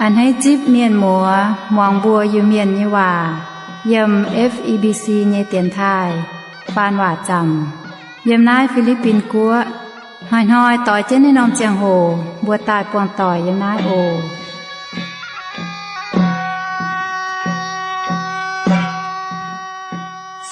A'hneiv zipv mienh muoz muangx mbuo Iu-Mienh nyei waac yiem F E B C nyei dienx taaih faan waac zaamc yiem naaiv Fi^li^bin Guoqv. Hnoi-hnoi doix jienv naaiv norm ziangh hoc mbuo daaih buangh doic yiem naaiv oc.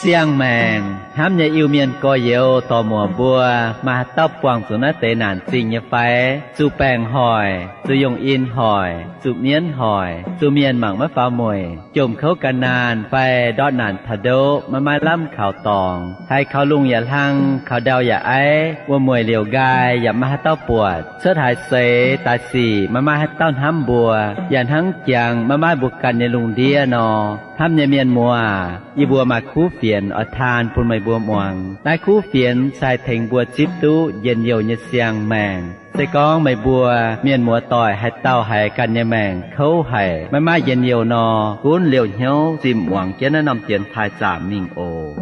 Siang-maengc hnamv nyei Iu-Mienh gorx-youz dorc-muoc mbuo, maaih haaix dauh buangh zuqc naaiv deix naanc zingh nyei fai? Zuqc baengc hoic, zuqc yungh in hoic, zuqc mienv hoic, zuqc mienh mangc maiv faaux mueic, jomc kouv gan naanh fai ndortv naanc taux ndoqv maiv maaih lamh kaux dorngx, haiz kaux lungh yaac hlang, kaux ndau yaac aiv, wuom-mueic liouc nqaai yaac maiv maaih haaix dauh buatc, cuotv haaix seix daaih sic maiv maaih haaix dauh hnamv mbuo, yaac hnangv jangx maiv maaih mbuo ganh nyei lungh ndiev nor. Hnamv nyei mienh muoz, yie mbuo maaih kuv fienx oix taan bun meih mbuo muangx. Naaiv kuv fienx se haih tengx mbuo zipv duqv njien-youh nyei siang-maengc. Se gorngv meih mbuo mienh muoz-doic haaix dauh haiz ganh nyei maengc kouv haic, maiv maaih njien-youh nor, gunv liouh hnyouv zinh muangx jienv naaiv norm dienx taaih zaamc mingh oc.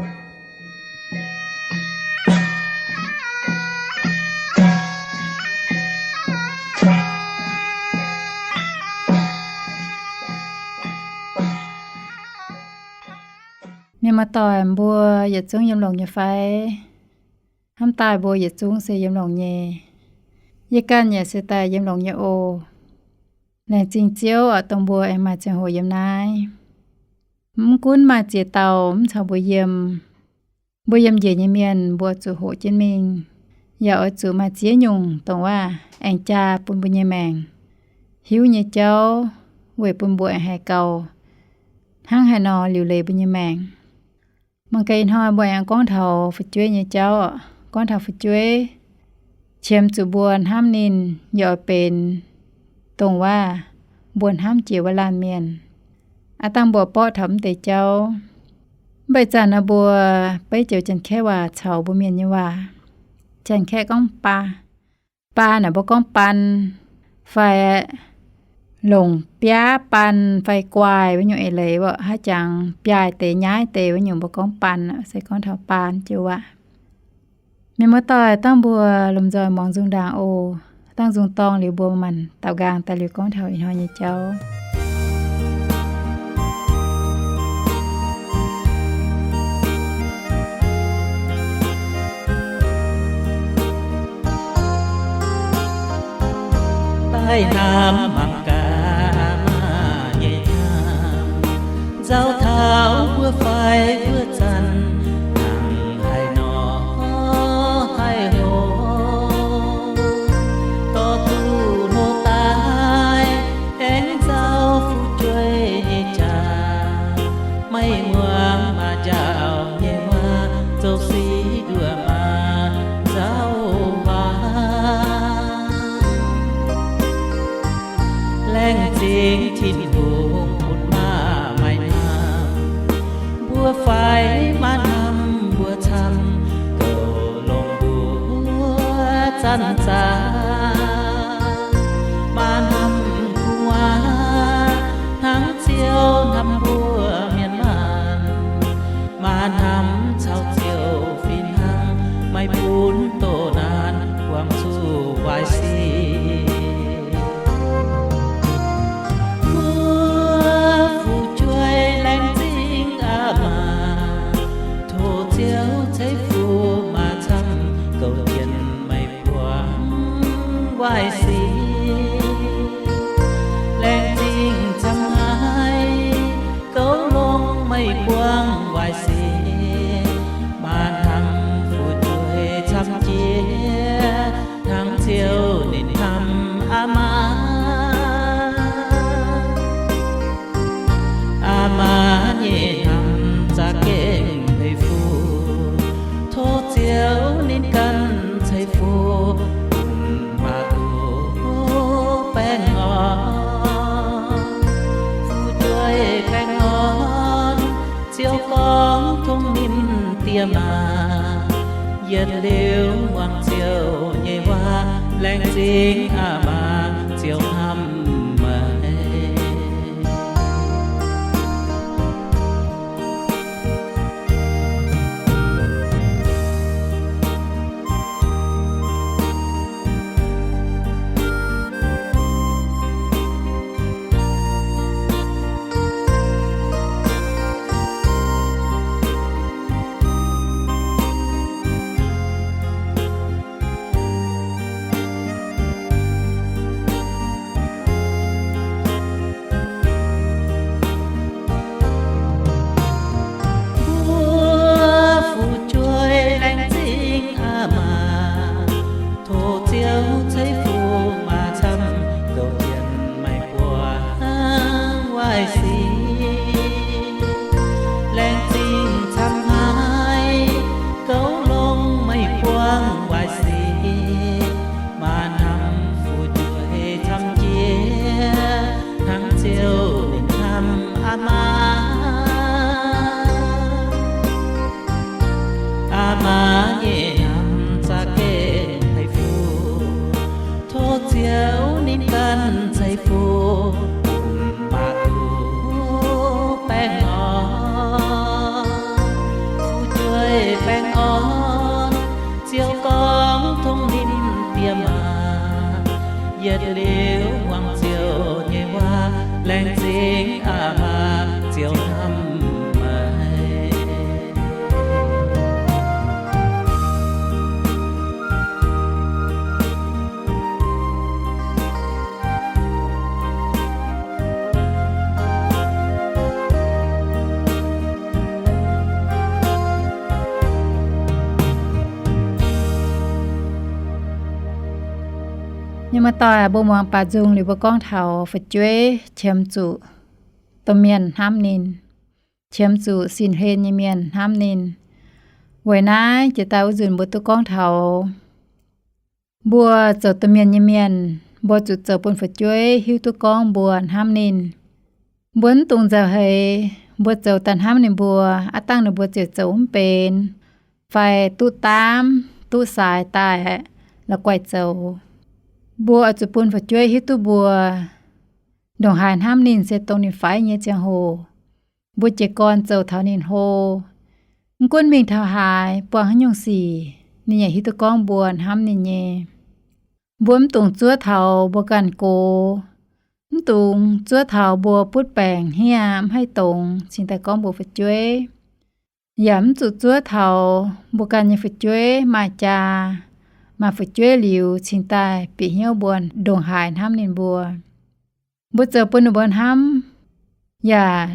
Mienh muoz-doic mbuo yietc zungv yiem longx nyei fai? Hnamv daaih mbuo yietc zungv se yiem longx nyei. Yie ganh yaac se daaih yiem longx nyei oc. Laengz zingh Ziouv oc, dongh mbuo aengx maaih ziangh hoc yiem naaiv. Mv gunv maaih ziex dauh mv caux mbuo yiem, mbuo yiem njiec nyei mienh mbuo zuqc hoqc jienv mingh, yaac oix zuqc maaih ziex nyungc dongh waac aengx jaa bun mbuo nyei maengc, hiuv nyei jauv weic bun mbuo aengx haih gauh hnangv haaix nor liuc leiz mbuo nyei maengc. Mangc gaax ih hnoi mbuo aengx gorngv taux fu'jueiv nyei jauv oc. Gorngv taux fu'jueiv, qiemx zuqc mbuo hnamv ninh yaac oix benx dongh waac mbuo hnamv jiex wuov laanh mienh. Aav dangh mbuo borqv taux mv deix jauv, mv baac ih zanc naaiv mbuo beiv joux Janx-Kaeqv waac caux mbuo Mienh nyei waac. Janx-Kaeqv gorngv baa. Baa naaic mbuo gorngv baan, fai longc biaav baan fai guaaih wuov nyungc eix leiz, haaix jangx biaaih deix nyaiv deix wuov nyungc mbuo gorngv baan, se gorngv taux baan joux waac. Mienh muoz-doic, dangh mbuo lomh nzoih muangx nzung ndaangc oc. Dangh nzung dorngh liuz mbuo maanc daaux nqaang daaih liuz gorngv taux ih hnoi nyei jauv. Daaih hnamv mangc gaax maa nyei hnamv, nzauh taux mbuo fai wuov zanc, nangc haaix nor haih hoc, dorh duqv hlo daaih aengx nzauh fu'jueiv nyei jaax. Maiv muangx maa njaaux nyei waac, zoux sic nduov maa nzauh waac. Laengz zingh Tin-Hungh bun maa maaih hnamv, mbuo fai maa hnamv mbuo camv, goux longx mbuo zanc-zanc. Maa hnamv gu'nguaaz hnangv Ziouv hnamv mbuo mienh maanh. Maa hnamv caux Ziouv fih hnangv, maiv bun doh naanc buangh zuqc waaic sic. Mbuo fu'jueiv laengz zingh aa maa, tov Ziouv ceix fuqv maa camv, goux jienv maiv buangh waaic sic. Laengz zingh camv haic, goux longx maiv buangh waaic sic. Maa hnamv fu'jueiv camv jiex hnangv Ziouv ninh hnamv aa maa. Aa maa nyei hnamv za'gengh peix fuqv, tov Ziouv ninh ganh ceix fuqv bun maa duqv baengh orn. Fu'jueiv baengh orn, Ziouv gorngv tongx ninh diex maa, yietc liuz muangx Ziouv nyei waac, laengz zingh aa maa, Ziouv hnamv meih. Muoz-doic, mbuo muangx baac nzung liuz mbuo gorngv taux fu'jueiv qiemx zuqc domh mienh hnamv ninh, qiemx zuqc sin-hlen nyei mienh hnamv ninh. Weic naaiv jiex daaih wuov nzunc mbuo duqv gorngv taux mbuo zoux domh mienh nyei mienh, mbuo zuqc zoux bun fu'jueiv hiuv duqv gorngv mbuo hnamv ninh. Mbuo mv dungx nzauh heix mbuo zoux daaih hnamv ninh mbuo, aav dangh ninh mbuo ziouc zoux mv benx, fai duqv daamv, duqv saaix daaih la'guaih zoux. Mbuo oix zuqc bun fu'jueiv hiuv duqv mbuo ndongc haaix hnamv ninh se dongh ninh faix nyei ziangh hoc, mbuo jiez gorn zoux taux ninh hlo. Mv gunv mingh taux haaix, buangh haaix nyungc sic, ninh yaac hiuv duqv gorngv mbuo hnamv ninh nyei. Mbuo mv dungx zuov taux mbuo ganh gox, mv dungx zuov taux mbuo butv baengc hniev mv haih dongz cingx daaih gorngv mbuox fu'jueiv. Yaac mv zuqc zuov taux mbuo ganh nyei fu'jueiv maaih jaa, maaih fu'jueiv liuz cingx daaih bieqc hnyouv mbuo ndongc haaix hnamv ninh mbuo. Mbuo zoux bun ninh mbuo hnamv, yaac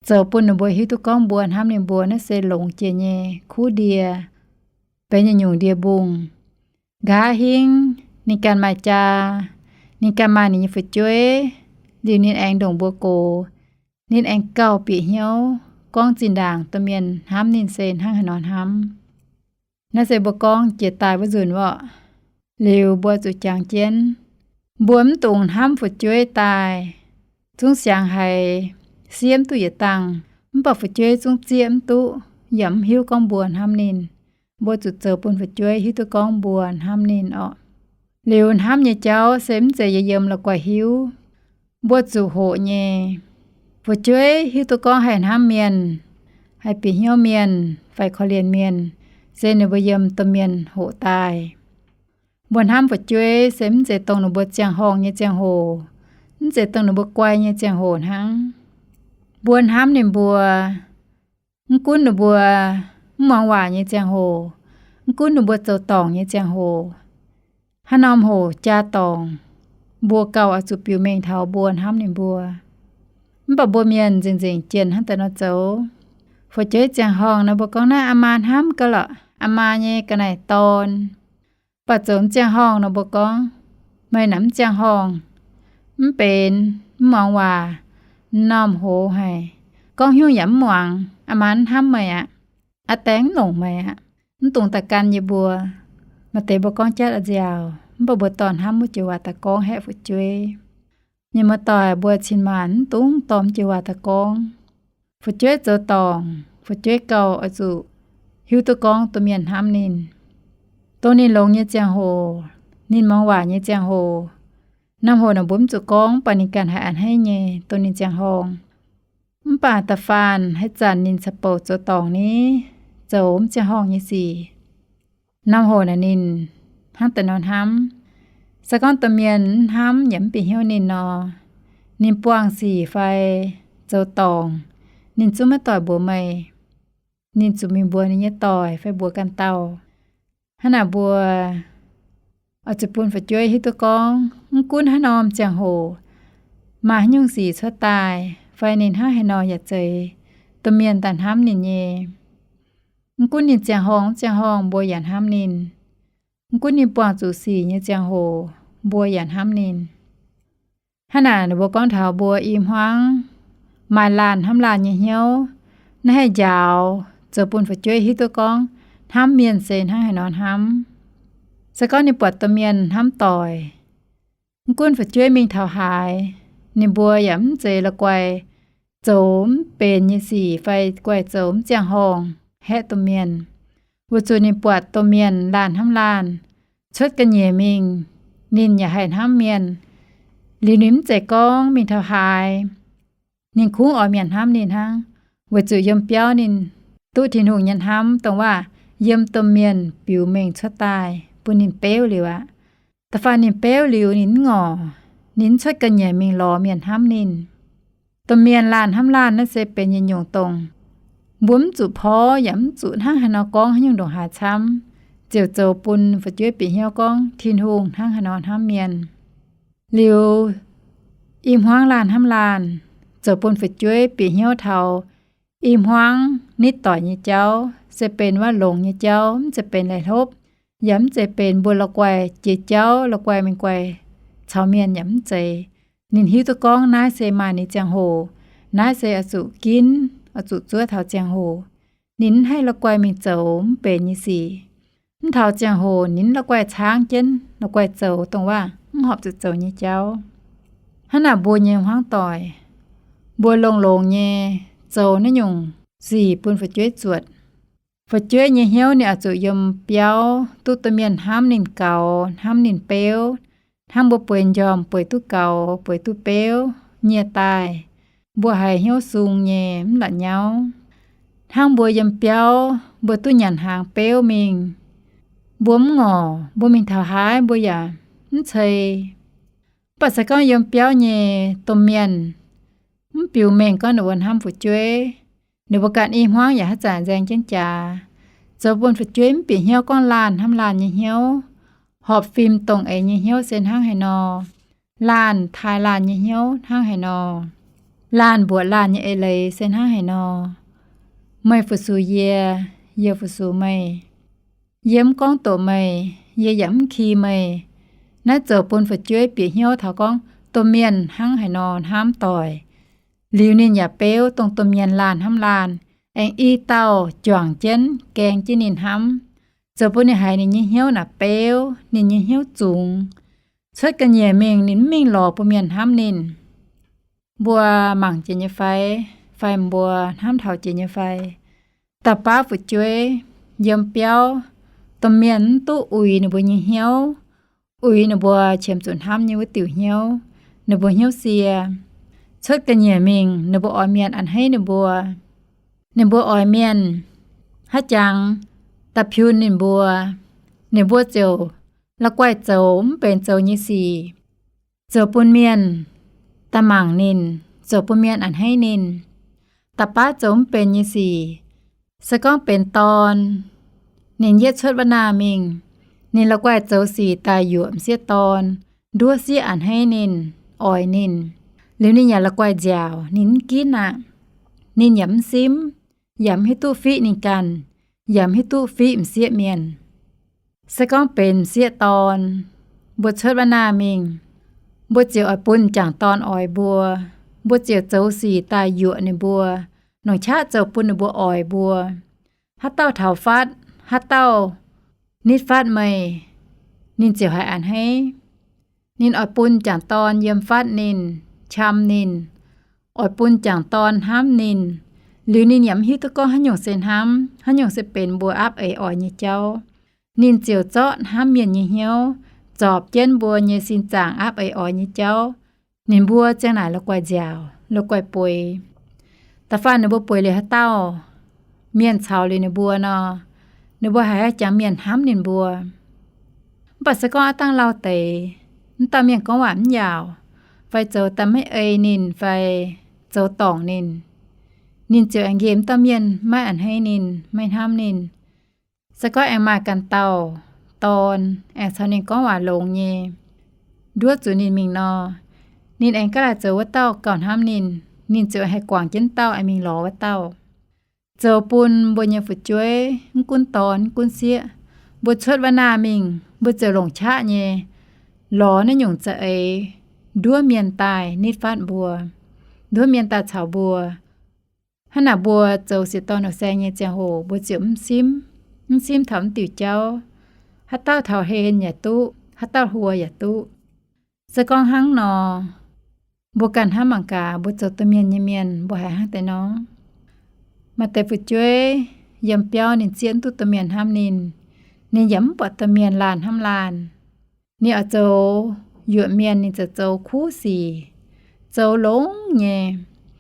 zoux bun ninh mbuo hiuv duqv gorngv mbuo hnamv ninh mbuo, naaiv se longx jiex nyei kuv ndie, benx nyungc-nyungc ndie-mbungh. Nqa'haav hingv ninh ganh maaih jaa, ninh ganh maaih ninh nyei fu'jueiv, liuz ninh aengx ndongc mbuo gox, ninh aengx gauh bieqc hnyouv gorngv zinh ndaangc domh mienh hnamv ninh se hnangv haaix nor hnamv. Naaiv se mbuo gorngv jiex daaih wuov nzunc orqc. Liuz mbuo zuqc jangx jienv, mbuo mv dungx hnamv fu'jueiv daaih zungv siangx haiz siev mv duqv yietc dangh, mv baac fu'jueiv zungv zieqv mv duqv yaac mv hiuv gorngv mbuo hnamv ninh. Mbuo zuqc zoux bun fu'jueiv hiuv duqv gorngv mbuo hnamv ninh orqc. Liuz hnamv nyei jauv se mv zeiz yie yiem la'guaih hiuv. Mbuo zuqc hoqc nyei. Fu'jueiv hiuv duqv gorngv haih hnamv mienh, haih bieqc hnyouv mienh fai korv-lienh mienh, se ninh mbuo yiem domh mienh hoqc daaih. Mbuo hnamv fu'jueiv se mv zeiz dongh ninh mbuo ziangh horngh nyei ziangh hoc, mv zeiz dongh ninh mbuo guai nyei ziangh hoc hnangv. Mbuo hnamv ninh mbuo, mv gunv ninh mbuo mv muangx waac nyei ziangh hoc, mv gunv ninh mbuo zoux dorngc nyei ziangh hoc, haaix norm hoc jaa dorngc, mbuo gauh oix zuqc biux mengh taux mbuo hnamv ninh mbuo. Mv baac mbuo mienh nzengc-nzengc jienh hnangv daaih nor zoux. Fu'jueiv ziangh horngh nor mbuo gorngv naaiv aa maa hnamv gauh lorqc, aa maa nyei ga'naaiv dorn. Mv baac zoux mv ziangh horngh nor mbuo gorngv, meih naaic mv ziangh horngh, mv benx, mv muangx waac, m'normh hoz haic, gorngv hnyouv yaac mv muangx, aa maa mv hnamv meih aqv, aa dengx mv longc meih aqv. Mv dungx daaih gan yie mbuo. Maaih deix mbuo gorngv jatv a'nziaauc, mv baac mbuo dorh hnamv wuov joux waac daaih gorngv haeqv fu'jueiv. Mienh muoz-doic, mbuo cin-maanc mv dungx dorh mv joux waac daaih gorngv. Fu'jueiv zoux dorngc, fu'jueiv gauh oix zuqc hiuv duqv gorngv domh mienh hnamv ninh. Dongh ninh longx nyei ziangh hoc, ninh muangx waac nyei ziangh hoc, norm hoc naaic mbuo mv zuqc gorngv, mv baac ninh ganh haiz a'hneiv nyei dongh ninh ziangh horngh. Mv baac da'faanh haaix zanc ninh caux bouc zoux dorngc ni, zoux mv ziangh horngh nyei sic, norm hoc naaic ninh hnangv daaih nor hnamv. Se gorngv domh mienh mv hnamv yaac mv bieqc hnyouv ninh nor, ninh buangh sic fai zoux dorngc, ninh zungv maiv doic mbuox meih. Ninh zuqc mingh mbuox ninh nyei doic fai mbuox ganh dauh. Hnangv naaic mbuo oix zuqc bun fu'jueiv hiuv duqv gorngv, mv gunv haaix norm ziangh hoc, maaih haaix nyungc sic cuotv daaih, fai ninh hnangv haaix nor yaac zeiz, domh mienh daaih hnamv ninh nyei. Mv gunv ninh ziangh horngh mv ziangh horngh, mbuo yaac hnamv ninh. Mv gunv ninh buangh zuqc sic nyei ziangh hoc, mbuo yaac hnamv ninh. Hnangv naaic ninh mbuo gorngv taux mbuo i hmuangv maaih laanh hnamv laanh nyei hnyouv, naaiv haih njaaux zoux bun fu'jueiv hiuv duqv gorngv hnamv mienh se hnangv haaix nor hnamv. Se gorngv ninh buatc domh mienh hnamv doic, mv gunv fu'jueiv mingh taux haaix, ninh mbuo yaac mv zeiz la'guaih zoux mv benx nyei sic fai guaih zoux mv ziangh horngh haeqv domh mienh. Weic zuqc ninh buatc domh mienh laanh hnamv laanh, cuotv ga'nyiec mingh, ninh yaac haih hnamv mienh. Liuz ninh mv zeiz gorngv mingh taux haaix, ninh kungx oix mienh hnamv ninh hnangv, weic zuqc yiem biauv ninh duqv Tin-Hungh nyei hnamv, dongh waac yiem domh mienh biux mengh cuotv daaih bun ninh beuv liuz aqv. Da'faanh ninh beuv liuz ninh mv ngorc, ninh mv cuotv ga'nyiec mingh lorz mienh hnamv ninh. Domh mienh laanh hnamv laanh naaiv se benx yietc nyungc dongh mbuo mv zuqc porv yaac mv zuqc hnangv haaix nor gorngv haaix nyungc ndongc haaix camv, ziouc zoux bun fu'jueiv bieqc hnyouv gorngv Tin-Hungh hnangv haaix nor hnamv mienh. Liuz i hmuangv laanh hnamv laanh, zoux bun fu'jueiv bieqc hnyouv taux i hmuangv nitv doic nyei jauv se benx wuov longx nyei jauv, mv zeiz benx leiz hlopv, yaac mv zeiz benx mbuo la'guaih jiex jauv la'guaih mingh guaih caux mienh yaac mv zeiz. Ninh hiuv duqv gorngv naaiv se maaih ninh ziangh hoc, naaiv se oix zuqc ginv, oix zuqc zuov taux ziangh hoc. Ninh mv haih la'guaih mingh zoux mv benx nyei sic. Mv taux ziangh hoc ninh mv la'guaih caangv jienv, la'guaih zoux dongh waac mv horpc zuqc zoux nyei jauv. Hnangv naaic mbuo nyei hmuangv doic, mbuo longx longx nyei zoux naaiv nyungc sic bun fu'jueiv zuotc. Fu'jueiv nyei hnyouv ninh oix zuqc yiem biauv duqv domh mienh hnamv ninh gaux, hnamv ninh beuv, hnangv mbuo bueix njormh bueix duqv gaux, bueix duqv beuv nyie daaih, mbuo haiz hnyouv sung nyei mv la'nyauv. Hnangv mbuo yiem biauv mbuo duqv nyanc hnaangx beuv mingh, mbuo mv ngorc, mbuo mingh taux haaix mbuo yaac mv cei. Mv baac se gorngv yiem biauv nyei domh mienh mv biux mengh gorngv ninh mbuo hnamv fu'jueiv, ninh mbuo ganh i hmuangv yaac haaix zanc nzaeng jienv jaax, zoux bun fu'jueiv mv bieqc hnyouv gorngv laanh hnamv laanh nyei hnyouv, horpc fim dongh eix nyei hnyouv se hnangv haaix nor, laanh taaih laanh nyei hnyouv hnangv haaix nor, laanh mbuoqc laanh nyei eix leiz se hnangv haaix nor. Meih fu-sux yie, yie fu-sux meih. Yie mv gorngv doqc meih, yie yaac mv ki meih. Naaiv zoux bun fu'jueiv bieqc hnyouv taux gorngv domh mienh hnangv haaix nor hnamv doic. Liuz ninh yaac beuv dongh domh mienh laanh hnamv laanh, aengx i dauh juangc jienv gaeng jienv ninh hnamv, zoux bun ninh haiz ninh nyei hnyouv naaic beuv, ninh nyei hnyouv zungx. Cuotv ga'nyiec mingh ninh mv mingh lorz bun mienh hnamv ninh. Mbuo mangc jiex nyei fai? Fai mbuo hnamv taux jiex nyei fai? Da'baav fu'jueiv yiem biauv, domh mienh mv duqv uix ninh mbuo nyei hnyouv, uix ninh mbuo qiemx zuqc hnamv nyei wuov diuc hnyouv, ninh mbuo hnyouv sie. Cuotv ga'nyiec mingh ninh mbuo oix mienh a'hneiv ninh mbuo. Ninh mbuo oix mienh haaix jangx da'piun ninh mbuo, ninh mbuo ziouc la'guaih zoux mv benx zoux nyei sic, zoux bun mienh da'mangc ninh, zoux bun mienh a'hneiv ninh. Da'baav zoux mv benx nyei sic, se gorngv benx dorn, ninh yietv cuotv wuov naah mingh, ninh la'guaih zoux sic daaih yuoqc m'sieqv dorn, nduov sieqv a'hneiv ninh, oix ninh. Liuz ninh yaac la'guaih nziaauc, ninh mv ginv aqv. Ninh yaac mv simv, yaac mv hiuv duqv fiqv ninh ganh, yaac mv hiuv duqv fiqv m'sieqv mienh. Se gorngv benx m'sieqv dorn, mbuo cuotv wuov naah mingh, mbuo ziouc oix bun m'jangc dorn oix mbuo. Mbuo ziouc zoux sic daaih yuoqc ninh mbuo, longc qaqv zoux bun ninh mbuo oix mbuo. Haaix dauh taux fatv, haaix dauh nitv fatv meih, ninh ziouc haiz a'hneiv. Ninh oix bun m'jangc dorn yiem fatv ninh, qam ninh, oix bun m'jangc dorn hnamv ninh. Liuz ninh yaac mv hiuv duqv gorngv haaix nyungc se hnamv, haaix nyungc se benx mbuo aapv eix oix nyei jauv. Ninh ziouc zorqv hnamv mienh nyei hnyouv zorpc jienv mbuo nyei sin zaangc aapv eix oix nyei jauv. Ninh mbuo ziang naaic la'guaih nziaauc, la'guaih bueix. Da'faanh ninh mbuo bueix liuz haaix dauh mienh caux liuz ninh mbuo nor, ninh mbuo haiz haaix jangx mienh hnamv ninh mbuo. Mv baac se gorngv aav dangh lauh deix, mv dauh mienh gorngv waac mv yaauc, fai zoux daaih maiv ei ninh fai zoux dorngc ninh, ninh ziouc aengx nqemh mv dauh mienh maiv a'hneiv ninh, maiv hnamv ninh. Se gorngv aengx maaih ganh dauh dorn aengx caux ninh gorngv waac longx nyei, nduov zuqc ninh mingh nor, ninh aengx gaav laaic zoux wuov dauh gauh hnamv ninh, ninh ziouc haih guangc jienv dauh aengx mingh lorz wuov dauh. Zoux bun mbuo nyei fu'jueiv, mv gunv dorn mv gunv sieqv, mbuo cuotv wuov naah mingh, mbuo ziouc longc qaqv nyei lorz naaiv nyungc za'eix nduov mienh daaih nitv fatv mbuo, nduov mienh daaih caux mbuo. Hnangv naaic mbuo zoux sieqv dorn houh saeng nyei ziangh hoc mbuo ziouc mv simv, mv simv taux mv diuc jauv. Haaix dauh taux hlen yaac duqv, haaix dauh hluo yaac duqv. Se gorngv hnangv nor, mbuo ganh hnamv mangc gaax, mbuo zoux domh mienh nyei mienh mbuo haiz hnangv deix nor? Maaih deix fu'jueiv yiem biauv ninh zieqv mv duqv domh mienh hnamv ninh, ninh yaac mv buatc domh mienh laanh hnamv laanh. Ninh oix zoux yuoqc mienh ninh ziouc zoux kuv sic, zoux longx nyei.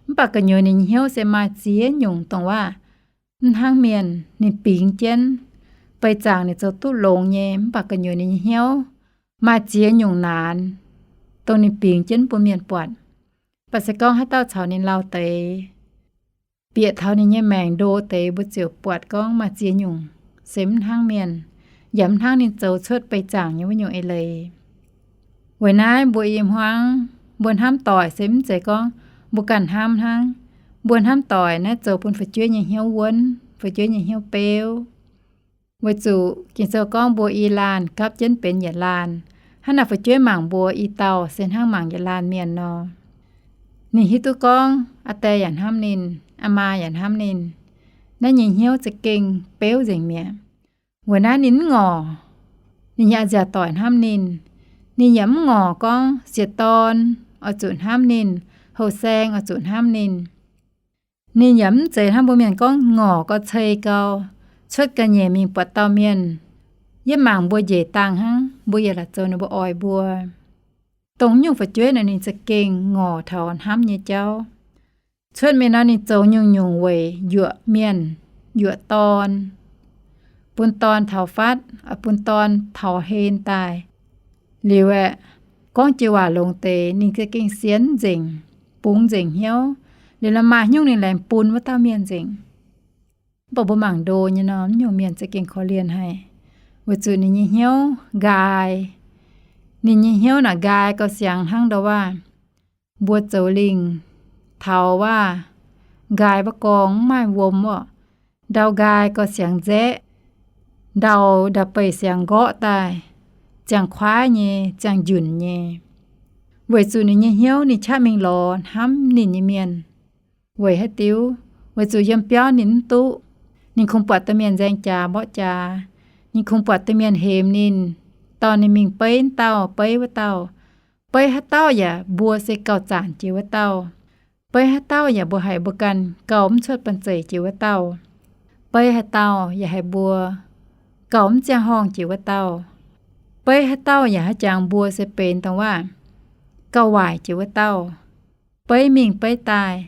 Mv baac gu'nyuoz ninh nyei hnyouv se maaih ziex nyungc dongh waac mv hnangv mienh ninh bingx jienv. Beic zaangc ninh zoux duqv longx nyei, mv baac gu'nyuoz ninh nyei hnyouv maaih ziex nyungc naanx dongh ninh bingx jienv bun mienh buatc. Mv baac se gorngv haaix dauh caux ninh lauh deix, bieqc taux ninh nyei maengc ndo deix, mbuo ziouc buatc gorngv maaih ziex nyungc se mv hnangv mienh, yaac mv hnangv ninh zoux cuotv beic zaangc nyei wuov nyungc eix leiz. Weic naaiv mbuo i hmuangv, mbuo hnamv doic se mv zeiz gorngv mbuo ganh hnamv hnangv. Mbuo hnamv doic naaiv zoux bun fu'jueiv nyei hnyouv wuonv, fu'jueiv nyei hnyouv beuv. Weic zuqc Ging-Sou gorngv mbuo i laanh gapv jienv benx yietc laanh. Hnangv naaic fu'jueiv mangc mbuo i dauh se hnangv mangc yietc laanh mienh nor. Ninh hiuv duqv gorngv aa die yaac hnamv ninh, aa maa yaac hnamv ninh. Naaiv nyei hnyouv za'gengh beuv nzengc mi'aqv. Weic naaiv ninh mv ngorc ninh nyei a'nziaauc doic hnamv ninh. Ninh yaac mv ngorc gorngv sieqv dorn oix zuqc hnamv ninh, houh saeng oix zuqc hnamv ninh. Ninh yaac mv zeiz hnangv mbuo mienh gorngv ngorc gau, cei gau, cuotv ga'nyiec mingh buatc dauh mienh, yie mangc mbuo njiec dangh hnangv, mbuo yaac la'zoux ninh mbuo oix mbuo. Dongh nyungc fu'jueiv naaic ninh za'gengh ngorc taux hnamv nyei jauv. Cuotv mingh nor ninh zoux nyungc-nyungc weic yuoqc mienh, yuoqc dorn, bun dorn taux fatv, bun dorn taux hlen daaih. Liuz aeqv, gorngv jiex waac longx deix ninh za'gengh sienx nzengc, bungx nzengc hnyouv. Liuz la'maah hnyouv ninh laengz bun wuov dauh mienh nzengc. Mv baac mbuo mangc ndo nyei nor, mv nyungc mienh za'gengh korv-lienh haic, weic zuqc ninh nyei hnyouv nqaai. Ninh nyei hnyouv naaic nqaai gauh siangx hnangv ndau waav mbuo zoux lingh taux waav nqaai wuov gorngv mv maaih wuom orqc. Ndau nqaai gauh siangx nzaeqv, ndau ndau-beih siangx nqorqv daaih, ziangh kuaaiv nyei, ziangh njunc nyei. Weic zuqc ninh nyei hnyouv ninh qaqv mingh lorz hnamv ninh nyei mienh. Weic haaix diuc? Weic zuqc yiem biauv ninh mv duqv. Ninh kungx buatc domh mienh nzaeng jaax mborqv jaax. Ninh kungx buatc domh mienh hemx ninh, dorh ninh mingh beiv wuov dauh beiv wuov dauh. Beiv haaix dauh yaac mbuo se gauh zanc jiex wuov dauh. Beiv haaix dauh yaac mbuo haiz mbuo ganh gauh mv cuotv banh zeic jiex wuov dauh. Beiv haaix dauh yaac haiz mbuo gauh mv ziangh horngh jiex wuov dauh. Beiv haaix dauh yaac haaix jangx mbuo se benx dongh waav gauh waaic jiex wuov dauh. Beiv mingh beiv daaih,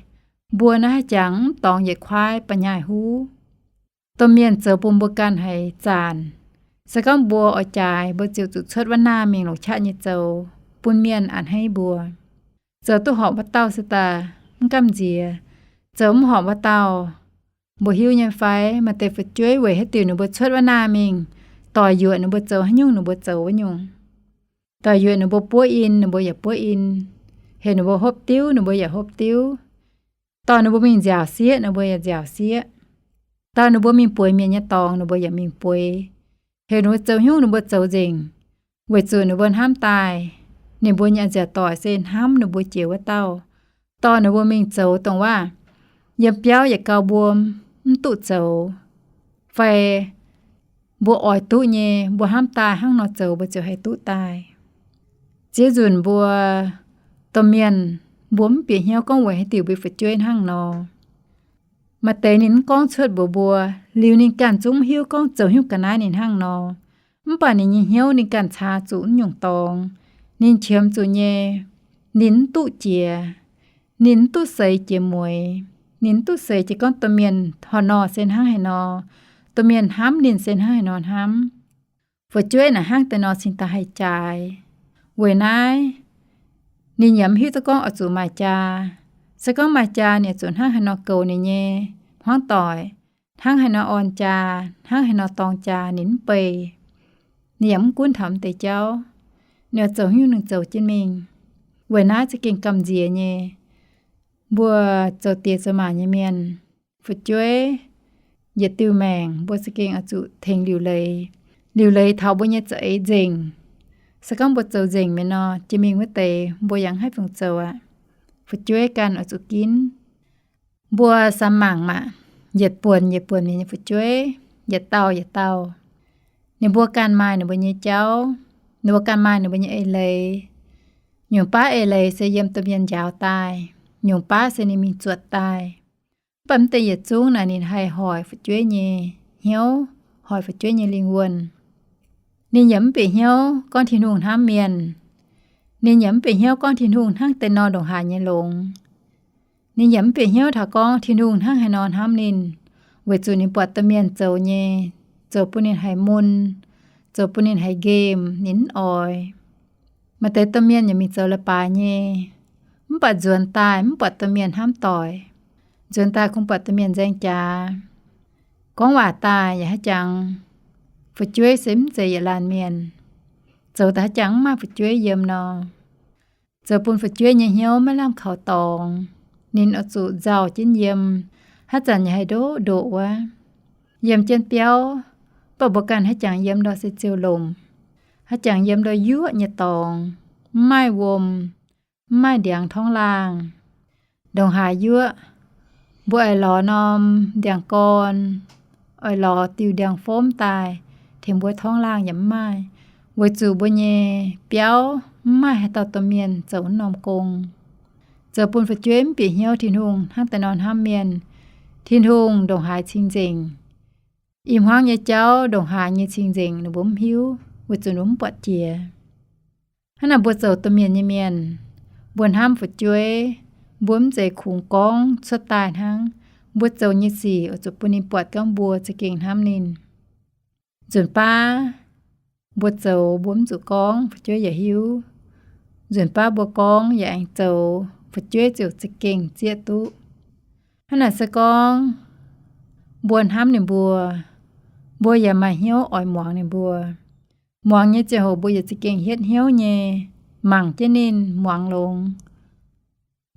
mbuo naaiv haaix jangx mv dorngx yietc kuaaiv ba'nyaaiv huv. Domh mienh zoux bun mbuo ganh haiz zanc. Se gorngv mbuo oix jaaix, mbuo ziouc zuqc cuotv wuov naah mingh longc qaqv nyei zoux, bun mienh a'hneiv mbuo. Zoux duqv horpc wuov dauh se daaih mv gamh nziex, zoux mv horpc wuov dauh. Mbuo hiuv nyei fai, maaih deix fu'jueiv weic haaix diuc ninh mbuo cuotv wuov naah mingh, doic yuoqc ninh mbuo zoux haaix nyungc ninh mbuo zoux wuov nyungc. Doic yuoqc ninh mbuo buov in ninh mbuo yaac buov in, heuc ninh mbuo hopv diuv ninh mbuo yaac hopv diuv. Dorh ninh mbuo mingh nziaauc sieqv ninh mbuo yaac nziaauc sieqv. Dorh ninh mbuo mingh bueix mienh nyei dorngx ninh mbuo yaac mingh bueix. Heuc ninh mbuo zoux haaix nyungc ninh mbuo zoux nzengc, weic zuqc ninh mbuo hnamv daaih ninh mbuo nyei a'nziaauc doic se hnamv ninh mbuo jiex wuov dauh. Dorh ninh mbuo mingh zoux dongh waav yiem biauv yietc gau mbuo mv duqv zoux, fai mbuo oix duqv nyei, mbuo hnamv daaih hnangv nor zoux mbuo ziouc haih duqv daaih. Ziex nzunc mbuo domh mienh, mbuo mv bieqc hnyouv gorngv weic haaix diuc mbuo fu'jueiv hnangv nor. Maaih deix ninh mv gorngv cuotv mbuox mbuo, liuz ninh ganh zungv mv hiuv gorngv zoux haaix nyungc ga'naaiv ninh hnangv nor. Mv baac ninh nyei hnyouv ninh ganh caax zuqc mv nyungc dorngx. Ninh qiemx zuqc nyei, ninh mv duqv jiex. Ninh mv duqv seix jiex mueiz. Ninh mv duqv seix jiex gorngv domh mienh horh nor se hnangv haaix nor, domh mienh hnamv ninh se hnangv haaix nor hnamv. Fu'jueiv naaic hnangv deix nor cingx daaih haih jaaix. Weic naaiv ninh yaac mv hiuv duqv gorngv oix zuqc maaih jaa. Se gorngv maaih jaa ninh zuqc hnangv haaix nor goux ninh nyei hmuangv doic, hnangv haaix nor orn jaa, hnangv haaix nor dorng jaa ninh mv bei. Ninh yaac mv gunv taux mv deix jauv. Ninh oix zoux haaix nyungc ninh zoux jienv mingh. Weic naaiv za'gengh gamh nziex nyei. Mbuo zoux diex zoux maac nyei mienh, fu'jueiv, yietc diuh maengc mbuo za'gengh oix zuqc tengx liuc leiz. Liuc leiz taux mbuo nyei za'eix nzengc. Se gorngv mbuo zoux nzengc mi'aqv nor, jiex mingh wuov deix mbuo yaac mv haih fungc zoux aqv. Fu'jueiv ganh oix zuqc ginv. Mbuo samx mangc maah, yietc buonc yietc buonc mienh nyei fu'jueiv, yietc dauh yietc dauh, ninh mbuo ganh maaih ninh mbuo nyei jauv, ninh mbuo ganh maaih ninh mbuo nyei eix leiz. Nyungc baav eix leiz se yiem domh mienh njaaux daaih, nyungc baav se ninh mingh zuotc daaih. Mv baac mv deix yietc zungv naaic ninh haih hoic fu'jueiv nyei hnyouv, hoic fu'jueiv nyei lingh wuonh. Ninh yaac mv bieqc hnyouv gorngv Tin-Hungh hnamv mienh. Ninh yaac mv bieqc hnyouv gorngv Tin-Hungh hnangv deix nor ndongc haaix nyei longx. Ninh yaac mv bieqc hnyouv taux gorngv Tin-Hungh hnangv haaix nor hnamv ninh, weic zuqc ninh buatc domh mienh zoux nyei, zoux bun ninh haiz mun, zoux bun ninh haiz nqemh, ninh mv oix. Maaih deix domh mienh yaac mingh zoux leiz-baaix nyei, mv baac nzuonx daaih mv buatc domh mienh hnamv doic. Nzuonx daaih kungx buatc domh mienh nzaeng jaax. Gorngv waac daaih yaac haaix jangx, fu'jueiv se mv zeiz yietc laanh mienh. Zoux daaih haaix jangx mv maaih fu'jueiv yiem nor, zoux bun fu'jueiv nyei hnyouv maiv lamh kaux dorngx. Ninh oix zuqc nzauh jienv yiem, haaix zanc yaac haih ndoqv ndoqc wuov. Yiem jienv biauv, mv baac mbuo ganh haaix jangx yiem ndortv se ziouc lomc. Haaix jangx yiem ndau yuoqv nyei dorngx, mv maaih wuom, mv maaih ndiangx torngv laangh. Ndongc haaix yuoqv, mbuo oix lorz norm ndiangx gorn, oix lorz diuh ndiangx-fomv daaih tengx mbuo torngv laangh yaac mv maaih, weic zuqc mbuo nyei biauv mv maaih haaix dauh domh mienh zoux wuov norm gong. Zoux bun fu'jueiv mv bieqc hnyouv Tin-Hungh hnangv daaih nor hnamv mienh. Tin-Hungh ndongc haaix cing-nzengc, i hmuangv nyei jauv ndongc haaix nyei cing-nzengc ninh mbuo mv hiuv, weic zuqc ninh mbuo mv buatc jiex. Hnangv naaic mbuo zoux domh mienh nyei mienh, mbuo hnamv fu'jueiv, mbuo mv zeiz kungx gorngv cuotv daaih hnangv. Mbuo zoux nyei sic oix zuqc bun ninh buatc gorngv mbuo za'gengh hnamv ninh. Nzunc baav mbuo zoux mbuo mv zuqc gorngv, fu'jueiv yaac hiuv. Nzunc baav mbuo gorngv yaac aengx zoux, fu'jueiv ziouc za'gengh zieqv duqv. Hnangv naaic se gorngv mbuo hnamv ninh mbuo, mbuo yaac maaih hnyouv oix muangx ninh mbuo. Muangx nyei ziangh hoc mbuo yaac za'gengh hietv hnyouv nyei mangc jienv ninh, muangx longx.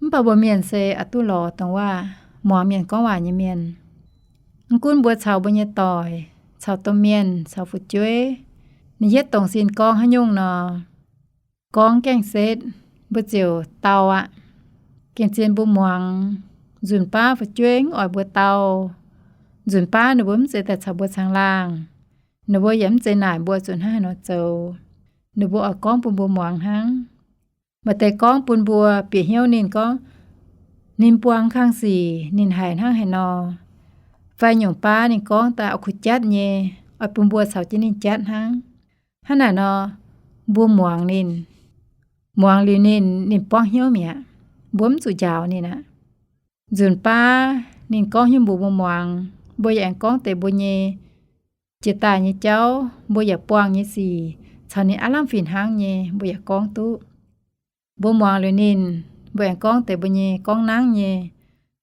Mv baac mbuo mienh se oix duqv lorz dongh waac muangx mienh gorngv waac nyei mienh. Mv gunv mbuo caux mbuo nyei doic, caux domh mienh, caux fu'jueiv, ninh hietv dongh sin gorngv haaix nyungc nor, gorngv gaengh setv, mbuo ziouc dau aqv. Gengh zien mbuo muangx, nzunc baav fu'jueiv mv oix mbuo dau. Nzunc baav ninh mbuo mv zeiz daaih caux mbuo caangh laangh. Ninh mbuo yaac mv zeiz naaic mbuo zuqc hnangv haaix nor zoux. Ninh mbuo oix gorngv bun mbuo muangx hnangv. Maaih deix gorngv bun mbuo bieqc hnyouv ninh gorngv, ninh buangh kang sic ninh haiz hnangv haaix nor, fai nyungc baav ninh gorngv daaih oix kuh jatv nyei, oix bun mbuo caux jienv ninh jatv hnangv. Hnangv naaic nor, mbuo muangx ninh. Muangx liuz ninh, ninh borngv hnyouv mi'aqv. Mbuo mv zuqc njaaux ninh aqv. Nzunc baav ninh gorngv hnyouv mbuox mbuo muangx, mbuo yaac aengx gorngv deix mbuo nyei jiex daaih nyei jauv, mbuo yaac buangh nyei sic, caux ninh aav lamh fih hnangv nyei, mbuo yaac gorngv duqv. Mbuo muangx liuz ninh, mbuo aengx gorngv deix mbuo nyei gorngv nangv nyei.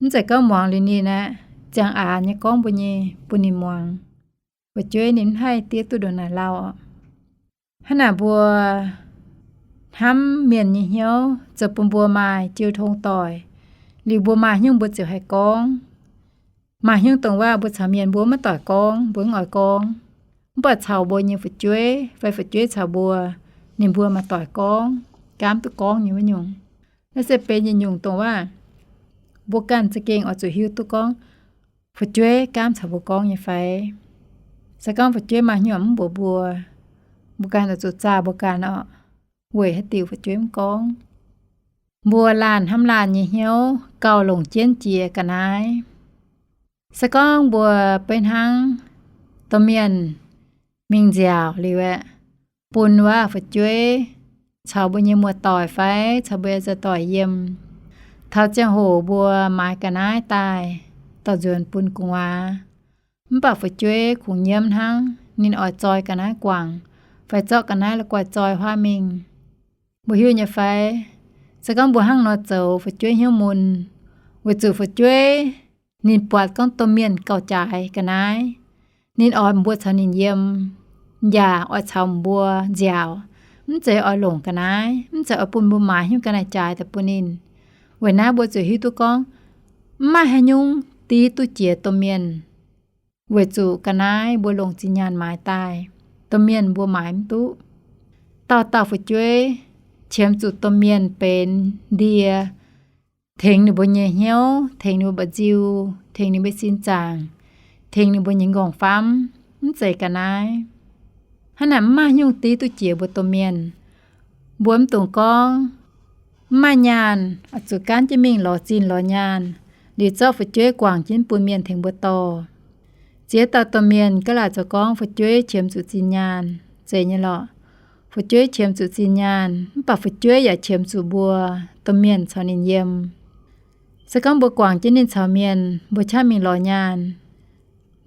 Mv zeiz gorngv muangx liuz ninh aqv, ziangh aax nyei gorngv mbuo nyei bun ninh muangx. Fu'jueiv ninh mv haih diev duqv ndongc naaic lauh oc. Hnangv naaic mbuo hnamv mienh nyei hnyouv zoux bun mbuo maaih jiu tong doic. Liuz mbuo maaih hnyouv mbuo ziouc haih gorngv. Maaih hnyouv dongh waac mbuo caux mienh mbuo maiv doic gorngv, mbuo mv oix gorngv. Mv baac caux mbuo nyei fu'jueiv fai fu'jueiv caux mbuo, ninh mbuo maaih doic gorngv, gaamv duqv gorngv nyei wuov nyungc. Naaiv se benx yietc nyungc dongh waac mbuo ganh za'gengh oix zuqc hiuv duqv gorngv fu'jueiv gaamv caux mbuo gorngv nyei fai. Se gorngv fu'jueiv maaih hnyouv mv mbuox mbuo, mbuo ganh oix zuqc zaah mbuo ganh oc, weic haaix diuc fu'jueiv mv gorngv. Mbuo laanh hnamv laanh nyei hnyouv gauh longc jienv jiex ga'naaiv. Se gorngv mbuo beiv hnangv domh mienh mingh nziaauc liuz aeqv, bun waac fu'jueiv caux mbuo nyei muoz-doic fai caux mbuo nyei za'doic yiem. Taux ziangh hoc mbuo maaiz ga'naaiv daaih dorh nzuonx bun gu'nguaaz. Mv baac fu'jueiv kungx nyiemv hnangv, ninh oix zoi ga'naaiv guangc, fai zorqv ga'naaiv la'guaih zoi huaav mingh. Mbuo hiuv nyei fai? Se gorngv mbuo hnangv nor zoux, fu'jueiv hnyouv mun, weic zuqc fu'jueiv ninh buatc gorngv domh mienh gauh jaaix ga'naaiv, ninh oix mbuo caux ninh yiem, yaac oix caux mbuo nziaauc, mv zeiz oix longc ga'naaiv, mv zeiz oix bun mbuo maaiz hnyouv ga'naaiv jaaix daaih bun ninh. Weic naaiv mbuo ziouc hiuv duqv gorngv, mv maaih haaix nyungc div duqv jiex domh mienh, weic zuqc ga'naaiv mbuo longc zinh nyaanh maaiz daaih, domh mienh mbuo maaiz mv duqv. Dauh dauh fu'jueiv qiemx zuqc domh mienh benx ndie, tengx ninh mbuo nyei hnyouv, tengx ninh mbuo mba'nziu, tengx ninh mbuo sin zaangc, tengx ninh mbuo nyei m'nqorngv-famv, mv zeiz ga'naaiv. Hnangv naaic mv maaih nyungc div duqv jiex mbuo domh mienh. Mbuo mv dungx gorngv, mv maaih nyaanh, oix zuqc gaanv jienv mingh lorz zinh lorz nyaanh, liuz zorqv fu'jueiv guangc jienv bun mienh tengx mbuo dorh. Ziex dauh domh mienh gaav laaic zoux gorngv fu'jueiv qiemx zuqc zinh nyaanh, zeiz nyei lorqc. Fu'jueiv qiemx zuqc zinh nyaanh, mv baac fu'jueiv yaac qiemx zuqc mbuo domh mienh caux ninh yiem. Se gorngv mbuo guangc jienv ninh caux mienh, mbuo qaqv mingh lorz nyaanh,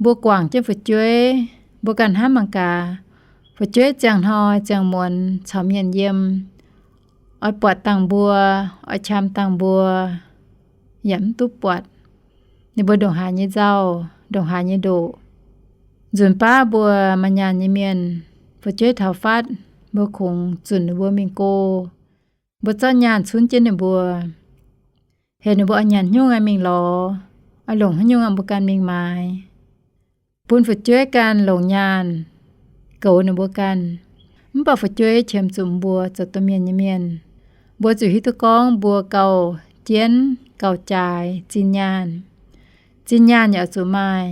mbuo guangc jienv fu'jueiv, mbuo ganh hnamv mangc gaax, fu'jueiv ziangh hnoi ziangh muonz caux mienh yiem, oix buatc dangh mbuo, oix qam dangh mbuo, yaac mv duqv buatc. Ninh mbuo ndongc haaix nyei nzauh, ndongc haaix nyei ndoqc. Nzunc baav mbuo maaih nyaanh nyei mienh, fu'jueiv taux fatv, mbuo kungx zunc ninh mbuo mingh go. Mbuo zorqv nyaanh cunv jienv ninh mbuo, heuc ninh mbuo oix nyanc haaix nyungc aeqv mingh lorz, oix longc haaix nyungc aeqv mbuo ganh mingh maaiz. Bun fu'jueiv ganh longc nyaanh goux ninh mbuo ganh. Mv baac fu'jueiv qiemx zuqc mbuo zoux domh mienh nyei mienh, mbuo zuqc hiuv duqv gorngv mbuo gauh jienv gauh jaaix zinh nyaanh. Zinh nyaanh yaac oix zuqc maaih,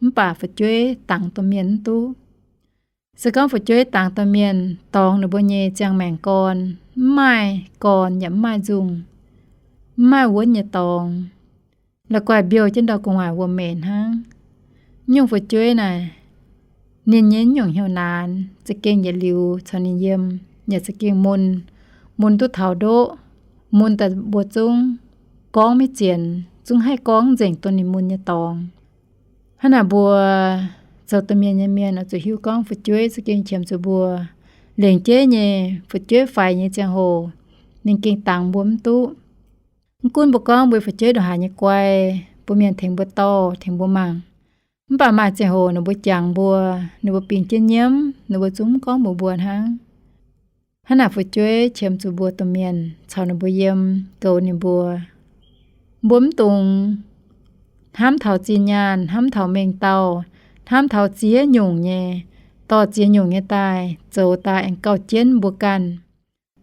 mv baac fu'jueiv dangx domh mienh mv duqv. Se gorngv fu'jueiv dangx domh mienh dorngx ninh mbuo nyei ziangh maengc gorn, mv maaih gorn yaac mv maaih nzungh, mv maaih wuonv nyei dorngx, la'guaih mbiouh jienv ndau gu'nguaaic wuom-meic hnangv. Nyungc fu'jueiv naaic, ninh nyei nyungc hnyouv naanc za'gengh yietc liuz caux ninh yiem, yaac za'gengh mun, mun duqv taux ndoqv, mun daaih mbuo zungv gorngv maiv zienx, zungv haih gorngv nzengc dongh ninh mun nyei dorngx. Hnangv naaic mbuo zoux domh mienh nyei mienh oix zuqc hiuv gorngv fu'jueiv za'gengh qiemx zuqc mbuo. Lengc jeiv nyei fu'jueiv faix nyei ziangh hoc, ninh gengh dangx mbuo mv duqv. Mv gunv mbuo gorngv mbuo fu'jueiv ndongc haaix nyei guai, bun mienh tengx mbuo dorh, tengx mbuo mangc, mv baac maaih ziangh hoc ninh mbuo jangx mbuo, ninh mbuo bingx jienv nyiemv, ninh mbuo zungv mv gorngv mbuox mbuo hnangv. Hnangv naaic fu'jueiv qiemx zuqc mbuo domh mienh caux ninh mbuo yiem, goux ninh mbuo. Mbuo mv dungx hnamv taux zinh nyaanh, hnamv taux mengh dauh, hnamv taux ziex nyungc nyei, dorh ziex nyungc nyei daaih zoux daaih aengx gauh jienv mbuo ganh.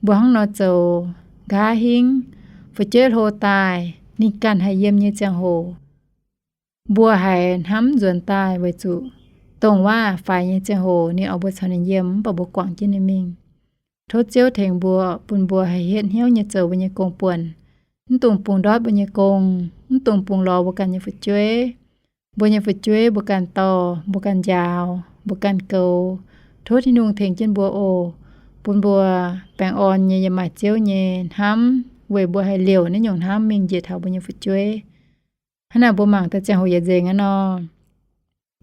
Mbuo hnangv nor zoux, nqa'haav hingv fu'jueiv hlo daaih, ninh ganh haih yiem nyei ziangh hoc, mbuo haiz hnamv nzuonx daaih weic zuqc dongh waac faix nyei ziangh hoc ninh oix mbuo caux ninh yiem, mv baac mbuo guangc jienv ninh mingh. Tov Ziouv tengx mbuo, bun mbuo haih hietv hnyouv nyei zoux mbuo nyei gong-buonc, mv dungx bungx ndortv mbuo nyei gong, mv dungx bungx lorz mbuo ganh nyei fu'jueiv. Mbuo nyei fu'jueiv mbuo ganh dorh, mbuo ganh njaaux, mbuo ganh goux. Tov Tin-Hungh tengx jienv mbuo oc, bun mbuo baengh orn nyei yiem maaih Ziouv nyei hnamv weic mbuo haih liouc naaiv nyungc hnamv mingh njiec taux mbuo nyei fu'jueiv. Hnangv naaic mbuo mangc daaih ziangh hoc yietc nzengc aqv nor.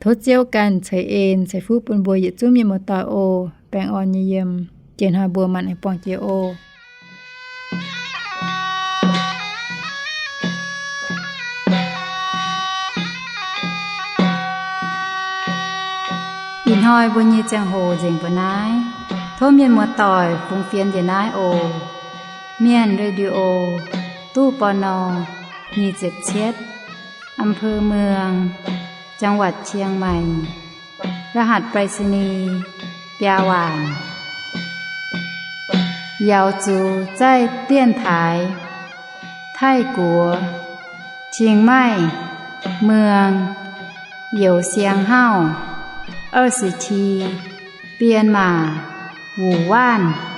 Tov Ziouv ganh ceix en ceix fuqv bun mbuo yietc zungv mienh muoz-doic oc. Baengh orn nyei yiem, jiex hnoi mbuo maanc aengx buangh jiex oc. Ih hnoi mbuo nyei ziangh hoc nzengc mbuo naaiv. Tov mienh muoz-doic fungx fienx njiec naaiv oc. Mienh Radio, ตู้ ปณ. nyic ziepc cietv, อำเภอเมือง จังหวัดเชียงใหม่ รหัสไปรษณีย์ biaa waanc. Yaux zuqc zaih dienx taaix Taiv-Guoqv, Chiang Mai, Muang, Youz Siang Hauv, 二十七, Bienh Maac, Wuc Waanv.